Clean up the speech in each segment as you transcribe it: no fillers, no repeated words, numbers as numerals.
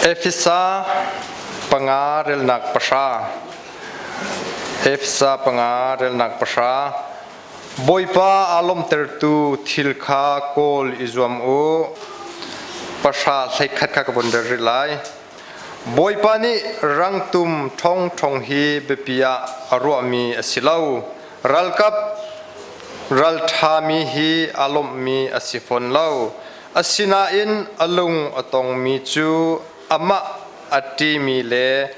Efesa panga relnak pahra. Efesa panga relnak pahra. Bawipa aa lawmhtertu thil kha kawl i zuam u. Pahra hleikhat kha ka vun rel rih lai. Bawipa nih rangtum ṭhawngṭhawng hi biapi ah a ruahmi a si lo. Ralkap ralṭhami hi aa lawmhmi a si fawn lo. Asinain a lung a tongmi cu amah a ṭimi le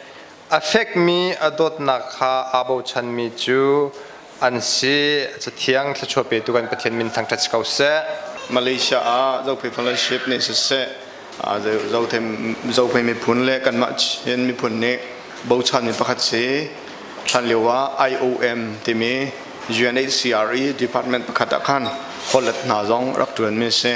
a fekmi a dawtnak kha aa bochanmi cu an si. Cathiang thluachuah petu kan Pathian min thangṭhat si ko seh. Malaysia ah Zophei Fellowship nih siseh Zophei miphun le kanmah Chin miphun nih bochanmi pakhat si. Hlan lio ah IOM timi UNHCR i department pakhat ah khan hollet hna zong rak ṭuanmi a si.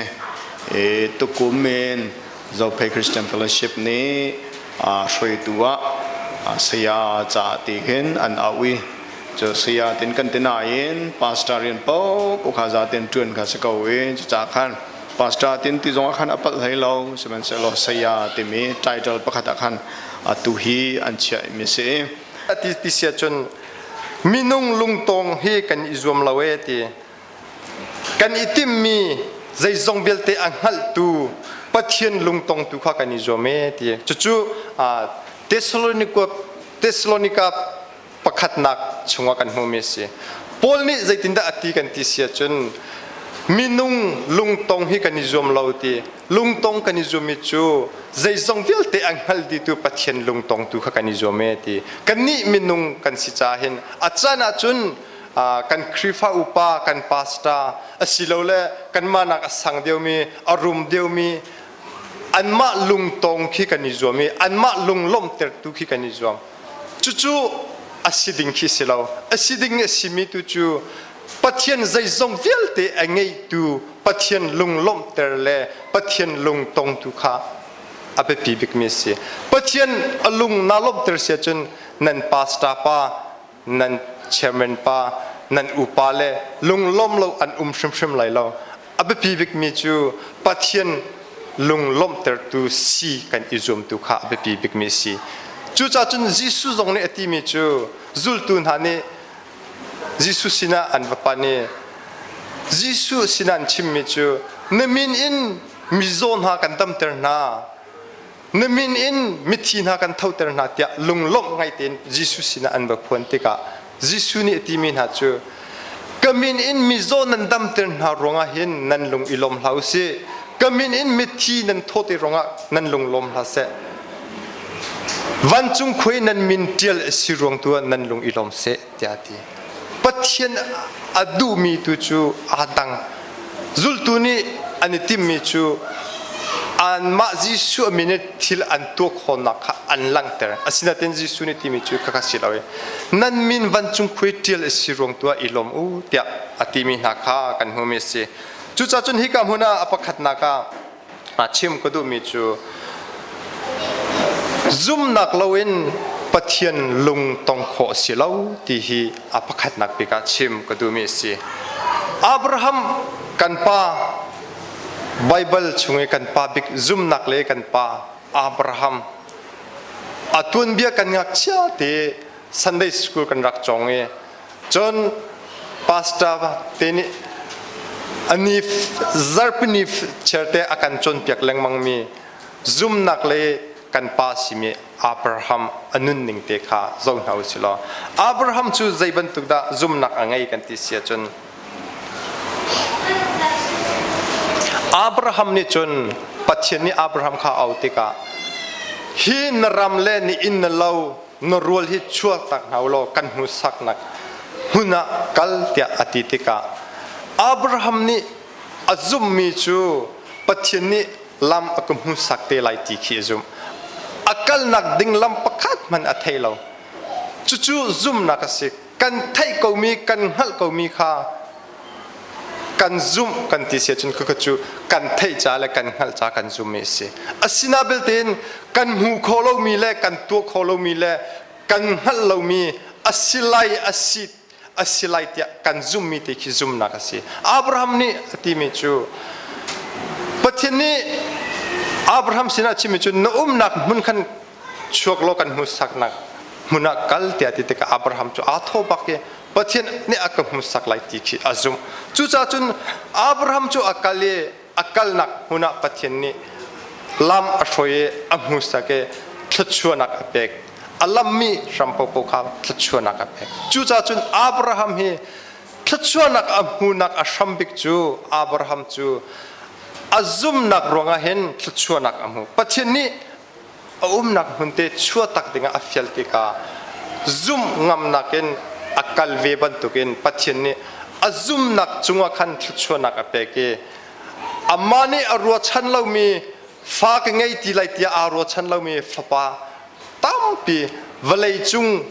I tukum in Zophei Christian Fellowship nih hruaitu ah saya caah ti khin an auh i cu saya tin kan ti nain pastor rian paoh kha zaten ṭuan kha si ko i cucaah khan pastor tin ti zong ah khan a palh hlei lo sihmanhsehlaw saya timi title pakhat ah khan atu hi an chiah mi si. Ti ti sia cun minung lungtawng hi kan i zuam lo e ti kan i timmi zeizong vialte a hngalhtu Pathian lungtong tu kha kan i zuam e ti cucu Thessalonica Thessalonica pakhatnak chungah kan hmuhmi a si. Paul nih zeitindah a ti kan ti si ahcun minung lungtong hi kan i zuam lo ti lungtong kan i zuam i cu zeizong vialte a hngal dihtu Pathian lungtong tu kha kan i zuam e ti kannih minung kan si caah hin a caan ahcun kan Khrihfa upa kan pastor asilole kanmah nak a sang deuhmi a rum deuhmi anmah lungtong khi kan i zuam i anmah lunglawmhtertu khi kan i zuam. Cucu a si ding khi si lo. A si ding a simi tu cu Pathian zeizong vialte a ngeitu Pathian lunglawmhter le Pathian lungtongtu kha a biapi bikmi a si. Pathian a lung naa lawmhter si ahcun nan pastor pa, nan chairman pa, nan upa le lunglawm lo an um hrimhrim lai lo. A biapi bikmi cu Pathian lunglawmhtertu si kan i zuamtu kha a biapi bikmi a si. Cucaah cun Jesuh zong nih a timi cu zultu hna nih Jesuh sinah an va pan i Jesuh sinah an chimmi cu na min in mizaw hna kan damter hna na min in mithi hna kan thoter hna tiah lunglawmh ngai tein Jesuh sinah an va phuan tikah Jesuh nih a timi hna cu ka min in mizaw nan damter hna ruangah hin nan lung i lawm hlah u sih ka min in mithi nan thawt i ruangah nan lung lawm hlah seh vancung khuai nan min ṭial a si ruang tu ah nan lung i lawm seh tiah a ti Pathian a duhmi tu cu aa dang. Zultu nih an i timmi cu anmah Jesuh a min in thil an tuah khawhnak kha an langhter. Asinain Jesuh nih timi cu khakha si lo i nan min vancung khuai ṭial a si ruang tu ah i lawm u tiah a timi hna kha kan hmuhmi a si. Cucaah cun hika hmun ah a pakhatnak ah chim ka duhmi cu zumnak loin Pathian lung tong khawh si lo ti hi a pakhatnak bik ah chim ka duhmi a si. Abraham kan pa Baibal chung i kan pa bik zumnak le kan pa Abraham a tuanbia kan ngakchia te Sunday school kan rak cawng i Cun pastor te nih ani zarpini cherte a kan cawnpiak lengmangmi zumnak le kan pa simi Abraham a nunning te kha zoh hna u sih law Abraham cu zei bantuk dah zumnak a ngei kan ti si ahcun Abraham nih cun Pathian nih Abraham kha a auh tikah hi na ram le na inn na lo na rual hi chuak tak hna u law kan hmuhsaknak hmun ah kal tiah a ti tikah Abraham nih a zumhmi cu Pathian nih lam a ka hmuhsak te lai ti khi a zumh. A kalnak ding lam pakhat hmanh a thei lo. Cucu zumhnak a si. Kan theih komi, kan hngalh komi kha kan zumh kan ti si ahcun khakha cu kan theih ca le kan hngalh ca kan zumh mi a si. Asina belte in kan hmu kho lomi le kan tuah kho lomi le kan hngalh lomi a si lai a si a si lai tiah kan zumhmi te khi zumnak a si. Abraham nih a timi cu Pathian nih Abraham sinah chimmi cu na umnak hmun khan chuak law kan hmuhsaknak hmun ah kal tiah ti tikah Abraham cu aa thaw bak i Pathian nih a ka hmuhsak lai ti khi a zumh. Cucaah cun Abraham cu a kal i a kalnak hmun ah Pathian nih lam a hruai i a hmuhsak i thluachuahnak a pek. A lammi hram paohpaoh kha thluachuahnak a pek. Cucaah cun Abraham hi thluachuahnak a hmuhnak a hram bik cu Abraham cu a zumnak ruangah hin thluachuahnak a hmu. Pathian nih a umnak hmunte chuahtak dingah a fial tikah zumh ngamnak in a kal ve bantukin Pathian nih a zumnak cungah khan thluachuahnak a pek i amah nih a ruahchan lomi fa ka ngei ti lai tiah aa ruahchan lomi fapa tampi vawlei cung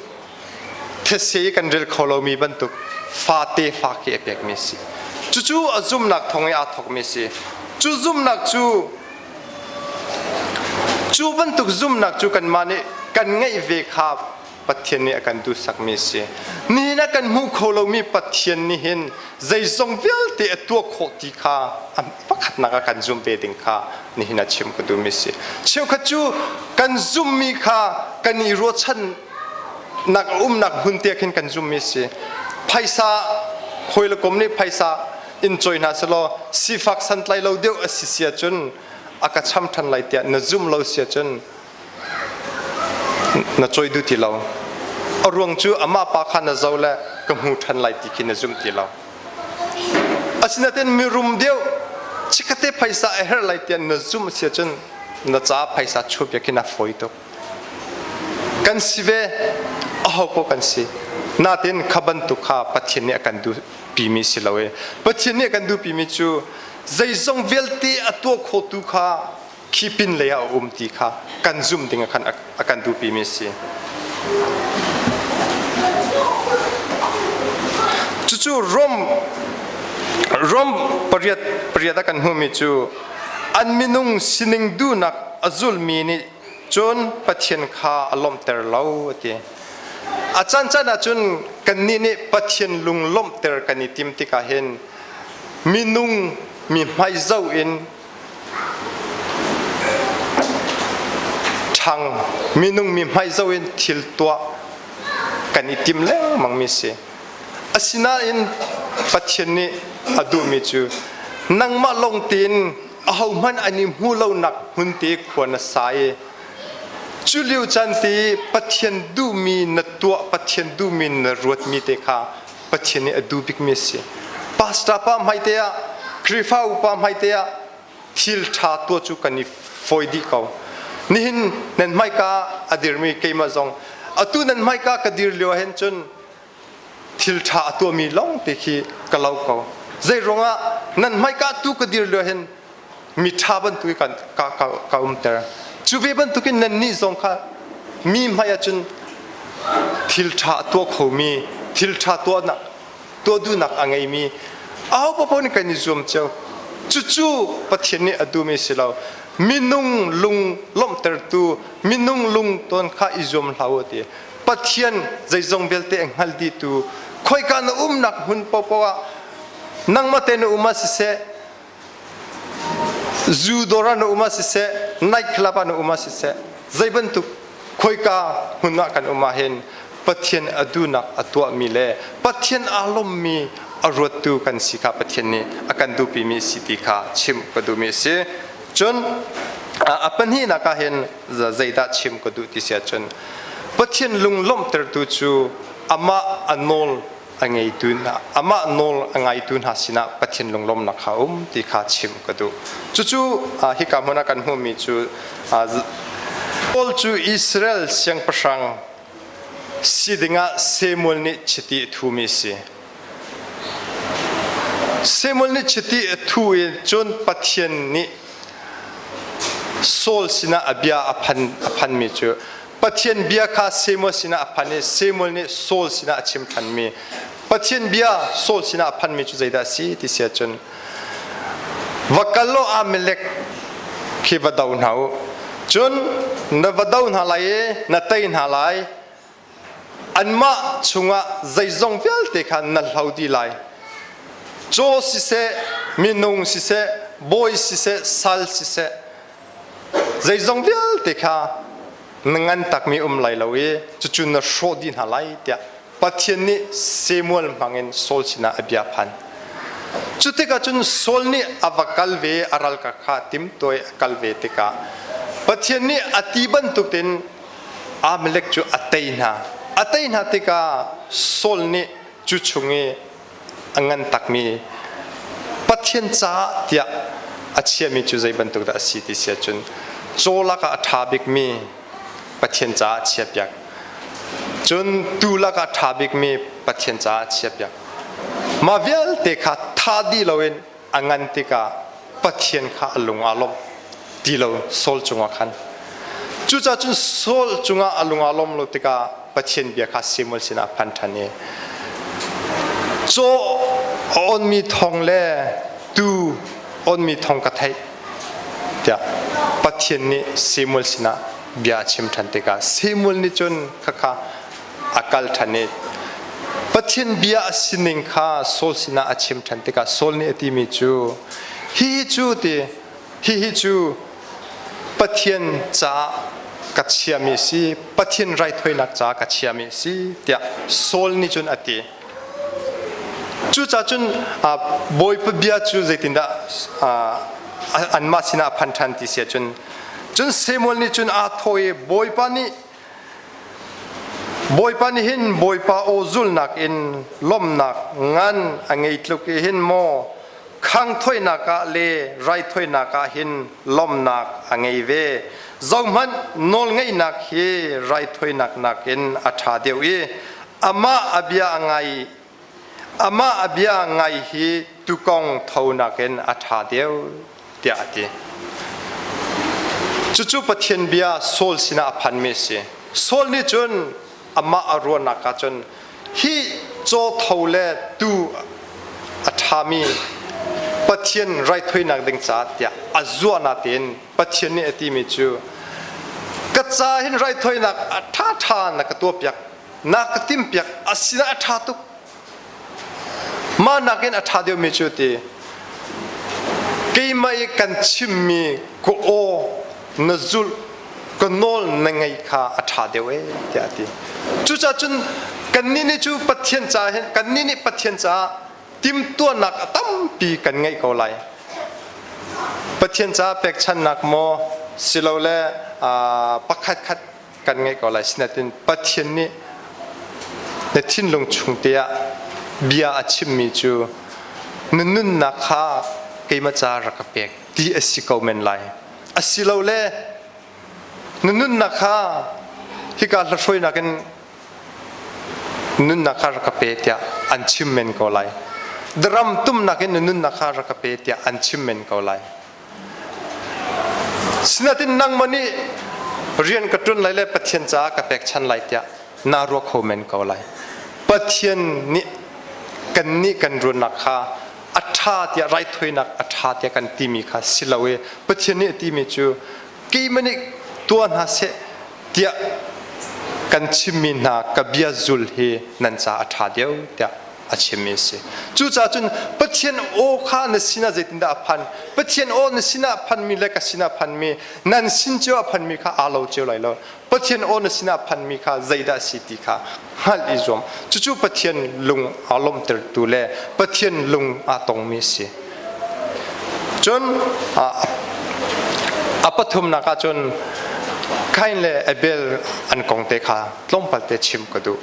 thetse i kan rel kho lomi bantuk fate fa khi a pekmi a si. Cucu a zumnak thawng i aa thawkmi a si. Cu zumnak cu cu bantuk zumnak cu kanmah nih kan ngeih ve kha Pathian nih a kan duhsakmi a si. Nihin ah kan hmuh kho lomi Pathian nih hin zeizong vialte a tuah khawh ti kha pakhatnak ah kan zum ve ding kha nihin ah chim ka duhmi a si. Cheukhat cu kan zummi kha kan i ruahchan nak a umnak hmun te khin kan zummi a si. Phaisa hawi le kom nih phaisa in cawi hna selaw sifak santlai lo deuh a si si ahcun a ka cham ṭhan lai tiah na zum lo si ahcun na cawi duh ti lo. A ruang cu amah pa kha na zo le ka hmu ṭhan lai ti khi na zum ti lo. Asinain mirum deuh chikkate phaisa a herh lai tiah na zumh si ahcun na caah phaisa chuah khi na fawi tuk. Kan si ve, aho paoh kan si. Natin kha bantuk kha Pathian nih a kan duhpimi si lo i Pathian nih a kan duhpimi cu zeizong vialte a tuah khawhtu kha khi pin lei ah a um ti kha kan zumh ding ah khan a kan duhpimi a si. Cucu Rom Rom pariat pariat ah kan hmuhmi cu an minung sining duhnak a zulmi nih cun Pathian kha a lawmhter lo a ti. A caancaan ahcun kannih nih Pathian lung lawmhter kan i tim tikah hin minung mi hmai zoh in ṭhang minung mi hmai zoh in thil tuah kan i tim lengmangmi si. Asinain Pathian nih a duhmi cu nangmah lawng tein ahohmanh an i hmuh lonak hmun te khua na sa i cu lio caan te Pathian duhmi na tuah Pathian duhmi na ruatmi te kha Pathian nih a duh bikmi a si. Pastor pa hmai te ah Khrihfa upa hmai te ah thil ṭha tuah cu kan i fawi dih ko. Nihin nan hmaika a dirmi keimah zong atu nan hmaika ka dir lio ahhin cun thil ṭha a tuahmi lawng te khi ka lo ko. Zei ruangah nan hmaika tu ka dir lio ahhin mi ṭha bantuk in ka, ka, ka umter. Cu ve bantukin nannih zong kha mi hmai ahcun thil ṭha a tuah khomi, thil ṭha tuahnak, tuah duhnak a ngeimi aho paoh nih kan i zuam cio. Cucu Pathian nih a duhmi si lo. Minung lung lawmhtertu, minung lung tawn kha i zuam hlah u ti. Pathian zeizong vialte a hngal dihtu, khoika na umnak hmun paohpaoh ah nangmah te na um ah siseh, Zu dawr ah na um ah siseh, night club ah na um ah siseh, zei bantuk khoika hmun ah kan um ah hin Pathian a duhnak a tuahmi le Pathian aa lawmmi a ruattu kan si kha Pathian nih a kan duhpimi si ti kha chim ka duhmi a si. Cun a pahnihnak ah hin zeidah chim ka duh ti si ahcun Pathian lunglawmhtertu cu amah a nawl a ngeitu hna amah nawl a ngaitu hna sinah Pathian lunglawmnak kha um ti kha chim ka duh. Cucu hika hmun ah kan hmuhmi cu Paul cu Israel siangpahrang si dingah Samuel nih chiti a thumi a si. Samuel nih chiti a thu i cun Pathian nih Saul sinah a bia a phan a phanmi cu Pathian bia kha Samuel sinah a phan i Samuel nih Saul sinah a chim ṭhanmi Pathian bia Saul sinah a phanmi cu zeidah a si ti si ahcun va kal law Amalek khi va do hna u cun na va do hna lai i na tei hna lai anmah chungah zeizong vialte kha na hlo dih lai caw siseh minung siseh bawi siseh sal siseh. Zeizong vialte kha na ngan takmi um lai lo i cucu na hrawh dih hna lai tiah Pathian nih Samuel hmangin Saul sinah a bia phan. Cu tikah cun Saul nih a va kal ve a ralkap kha timtuai a kal ve tikah Pathian nih a ti bantukin Amalek cu a tei hna. A tei hna tikah Saul nih cu chung i a ngan takmi Pathian caah tiah a chiami cu zei bantuk dah a si ti si ahcun caw lakah a ṭha bikmi Pathian caah chiahpiak. Cun tuu lakah ṭha bikmi Pathian caah chiahpiak. Mah vialte kha tha dih loin a ngan tikah Pathian kha a lung aa lawmh ti lo Saul cungah khan. Cucaah cun Saul cungah a lung aa lawm lo tikah Pathian bia kha Samuel sinah a phan ṭhan i caw a onmi thawng le tuu onmi thawng ka theih tiah Pathian nih Samuel sinah bia a chim ṭhan tikah Samuel nih cun khakha a kal ṭhan i Pathian bia a sining kha Saul sinah a chim ṭhan tikah Saul nih a timi cu hihi cu ti hihi cu Pathian caah ka chiami a si Pathian raithawinak caah ka chiami a si tiah Saul nih cun a ti. Cucaah cun Bawipa bia cu zeitindah anmah sinah a phan ṭhan ti si ahcun cun Samuel nih cun aa thawh i Bawipa nih Bawipa nih hin Bawipa aw zulnak in lawmhnak ngan a ngei tluk i hin maw khangthoinak ah le raithoinak ah hin lawmhnak a ngei ve. Zohhmanh nawlngeihnak hi raithoinak nakin a ṭha deuh i amah a bia a ngai amah a bia ngai hi tukong tho nakin a ṭha deuh tiah a ti. Cucu Pathian bia Saul sinah a phanmi a si. Saul nih cun amah a ruahnak ah cun hi caw tho le tuu a ṭhami Pathian raithawinak ding caah tiah a zuah natein Pathian nih a timi cu ka ca hin raithawinak a ṭhaṭha na ka tuahpiak na ka timpiak a sinah a ṭha tuk Mah nakin a ṭha deuhmi cu ti keimah i kan chimmi ka aw na zulh ka nawl na ngaih kha a ṭha deuh ee tiah a ti. Cucaah cun kannih nih cu Pathian caah hin kannih nih Pathian caah timhtuahnak a tampi kan ngeih ko lai. Pathian caah pekchannak maw silole pakhatkhat kan ngeih ko lai sinain Pathian nih na thinlung chung te ah bia a chimmi cu na nunnak kha keimah ca rak ka pek ti a si ko men lai asilole na nunnak kha hika hlahruainak in nunnak kha rak ka pe tiah an chim men ko lai dram tumnak in na nunnak kha rak ka pe tiah an chim men ko lai Sinain nangmah nih rian ka ṭuan lai le Pathian caah ka pekchan lai tiah naa ruah kho men ko lai. Pathian nih kannih kan ruahnak kha a ṭha tiah raithawinak a ṭha tiah kan timi kha si lo i Pathian nih a timi cu keimah nih tuah hna seh tiah kan chimmi hna ka bia zul hi nan caah a ṭha deuh tiah a chimmi a si. Cucaah cun Pathian aw kha na sinah zeitindah a phan? Pathian aw na sinah a phanmi le ka sinah a phanmi, nan sin cio a phanmi kha aa lo cio lai lo. Pathian aw na sinah a phanmi kha zeidah a si ti kha hngalh i zuam. Cucu Pathian lung aa lawmhtertu le Pathian lung aa tongmi a si. Cun a pathumnak ah cun Kain le Abel an kong te kha tlawmpal te chim ka duh.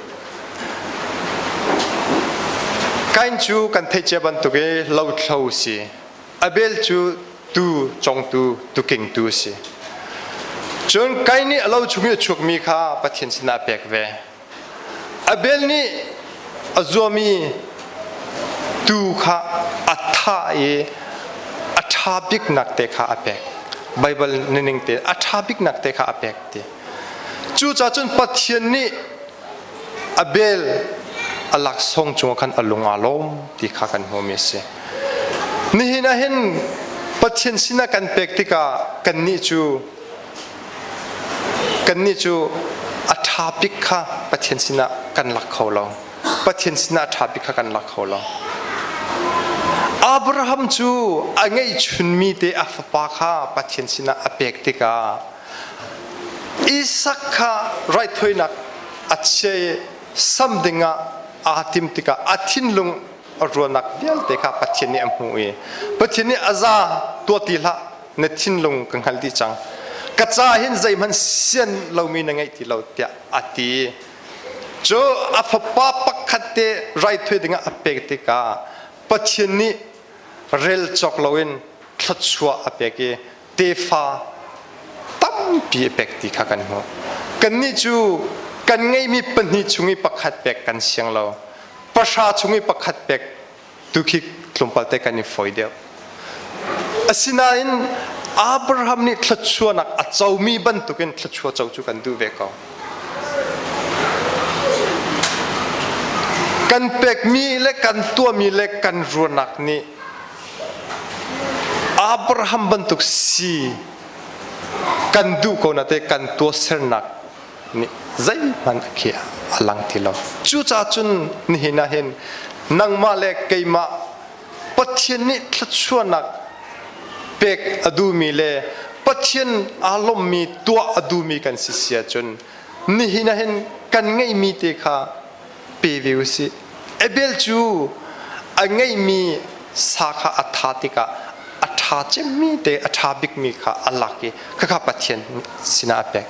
Kain cu kan theih cia bantuk i lothlo si. Abel cu tu congtu tukingtu a si. Cun Kain nih a lo chung i a chuakmi kha Pathian sinah a pek ve. Abel nih a zuami tu kha a thah i a ṭha biknak te kha a pek. Baibal ning te a ṭha biknak te kha a pek ti. Cucaah cun Pathian nih Abel a laksawng cungah khan a lung aa lawm ti kha kan hmuhmi a si. Nihin ah hin Pathian sinah kan pek tikah kannih cu kannih cu a ṭha bik kha Pathian sinah kan lak kho lo. Pathian sinah a ṭha bik kha kan lak kho lo. Abraham cu a ngeihchunmi te a fapa kha Pathian sinah a pek tikah Isak kha raithawinak a chia i sam dingah aa tim tikah a thinlung a ruahnak vialte kha Pathian nih a hmuh i Pathian nih a za tuah ti hlah na thinlung ka hngal dih cang ka ca hin zeihmanh sian lomi na ngeih ti lo tiah a ti. Cu a fapa pakhat te raithawi dingah a pek tikah Pathian nih rel cawk loin thluachuah a pek i tefa tampi a pek ti kha kan hmuh. Kannih cu kan ngeihmi pahnih chung i pakhat pek kan siang lo. Pahra chung i pakhat pek tu khi tlawmpal te kan i fawi deuh. Asinain Abraham nih thluachuahnak a comi bantukin thluachuah co cu kan duh ve ko. Kan pekmi le kan tuahmi le kan ruahnak nih Abraham bantuk si kan duh ko na te kan tuahsernak nih zeihmanh a khi a lang ti lo. Cucaah cun nihin ah hin nangmah le keimah Pathian nih thluachuahnak pek a duhmi le Pathian aa lawmmi tuah a duhmi kan si si ahcun nihin ah hin kan ngeihmi te kha pe ve u sih. Abel cu a ngeihmi sa kha a tha tikah a ṭha cemmi te a ṭha bikmi kha a lak i khakha Pathian sinah a pek.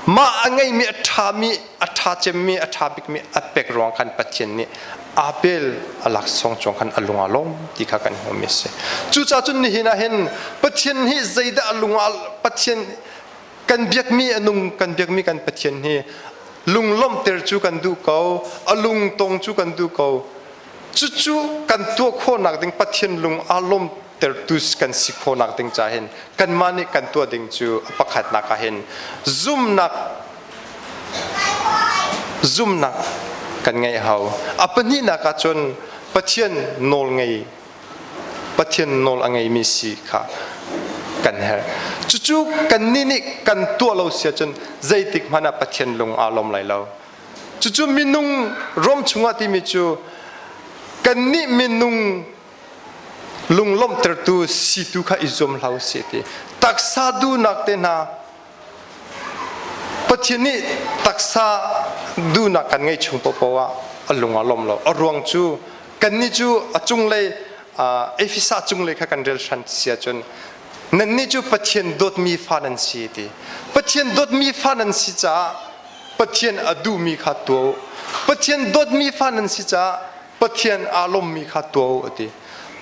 Mah a ngeihmi a ṭhami a ṭha cemmi a ṭha bikmi a pek ruang khan Pathian nih Abel a laksawng cung khan a lung a lawm ti kha kan hmuhmi a si. Cucaah cun nihin ah hin Pathian hi zeidah a lung ah Pathian kan biakmi a nung kan biakmi kan Pathian hi lunglawmhter cu kan duh ko, a lungtong cu kan duh ko. Cucu kan tuah khawhnak ding Pathian lung aa lawmtertu kan si khawhnak ding ca hin kanmah nih kan tuah ding cu a pakhatnak ah hin zumhnak zumhnak kan ngeih hau. A pahnihnak ah cun Pathian nawl ngei Pathian nawl a ngeimi si kha kan herh. Cucu kannih nih kan tuah lo si ahcun zeitik hmanh ah Pathian lung aa lawm lai lo. Cucu minung rom chungah timi cu kannih minung lunglawmhtertu situ kha i zuam hlah usih ti. Taksa duhnak te hna Pathian nih taksa duhnak kan ngeih chung paohpaoh ah a lung a lawm lo. A ruang cu kannih cu a cunglei Efesa cunglei kha kan rel hran si ahcun nannih cu Pathian dawtmi fa nan si ti. Pathian dawtmi fa nan si caah Pathian a duhmi kha tuah u. Pathian dawtmi fa nan si caah Pathian aa lawmmi kha tuah u a ti.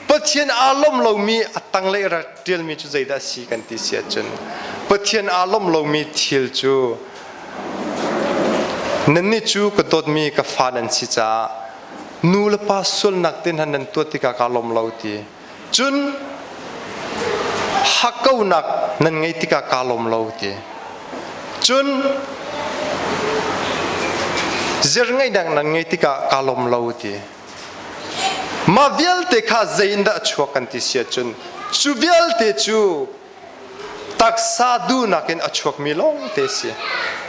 Pathian aa lawm lomi a tanglei rak ṭialmi cu zeidah a si kan ti si ahcun Pathian aa lawm lomi thil cu nannih cu ka dawtmi ka fa nan si caah nu le pa sualnak te hna nan tuah tikah kaa lawm lo ti. Cun hakkaunak nan ngei tikah kaa lawm lo ti. Cun zirngeihnak nan ngei tikah kaa lawm lo ti. Mah vialte kha zei in dah a chuak kan ti si ahcun cu vialte cu taksa duhnak in a chuakmi lawngte a si.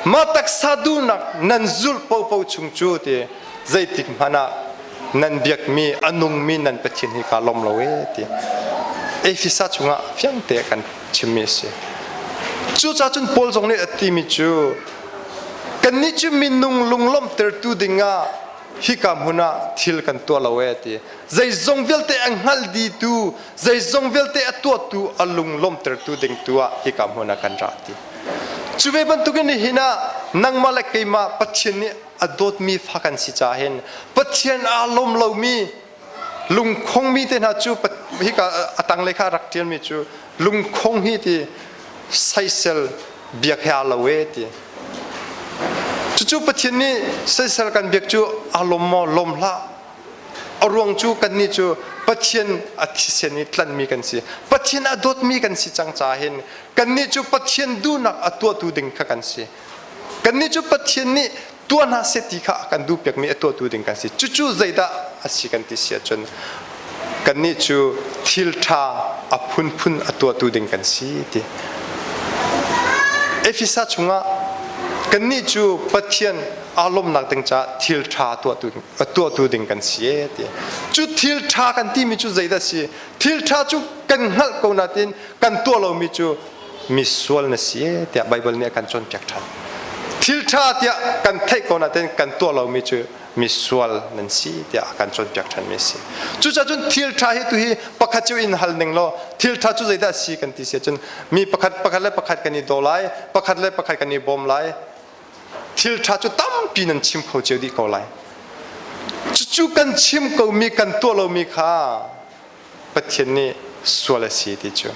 Mah taksa duhnak nan zulh paohpaoh chung cu ti zeitik hmanh ah nan biakmi a nungmi nan Pathian hi kaa lawm lo ee ti. Efesa chungah fiangte kan chimmi a si. Cucaah cun Paul zong nih a timi cu kannih cu minung lunglawmhtertu dingah hika hmun ah thil kan tuah lo ee ti. Zeizong vialte a hngal ditu zeizong vialte a tuahtu a lung lawmhtertu ding tu ah hika hmun ah kan ra ti. Cu ve bantukin nihin ah nangmah le keimah Pathian nih a dawtmi fa kan si caah hin Pathian aa lawm lomi lungkhongmi te hna cu hika a tanglei kha rak ṭialmi cu lungkhong hi ti saisel biak he aa lo e ti. Cucu Pathian nih saisel kan biak cu aa lawm maw lawm hlah A ruang cu kannih cu Pathian a thisen i tlanhmi kan si. Pathian a dawtmi kan si cang caah hin kannih cu Pathian duhnak a tuahtu ding kha kan si. Kannih cu Pathian nih tuah hna seh ti kha a kan duhpiakmi a tuahtu ding kan si. Cucu zeidah a si kan ti si ahcun kannih cu thil ṭha a phunphun a tuahtu ding kan si ti. Efesa chungah Kannih cu Pathian aa lawmnak ding caah thil ṭha tuahtu tuahtu ding kan si e ti. Cu thil ṭha kan timi cu zeidah si? Thil ṭha cu kan hngalh ko nain kan tuah lomi cu misual na si e tiah Baibal nih a kan cawnpiak ṭhan. Thil ṭha tiah kan theih ko nain kan tuah lomi cu misual nan si tiah a kan cawnpiak ṭhanmi a si. Cucaah cun thil ṭha hi tu hi pakhat cio in hal ning law thil ṭha cu zeidah a si kan ti si ahcun mi pakhat pakhat le pakhat kan i daw lai, pakhat le pakhat kan i bawm lai. Thil ṭha cu tampi nan chim kho cio dih ko lai. Cucu kan chim komi kan tuah lomi kha Pathian nih sual a si ti cu.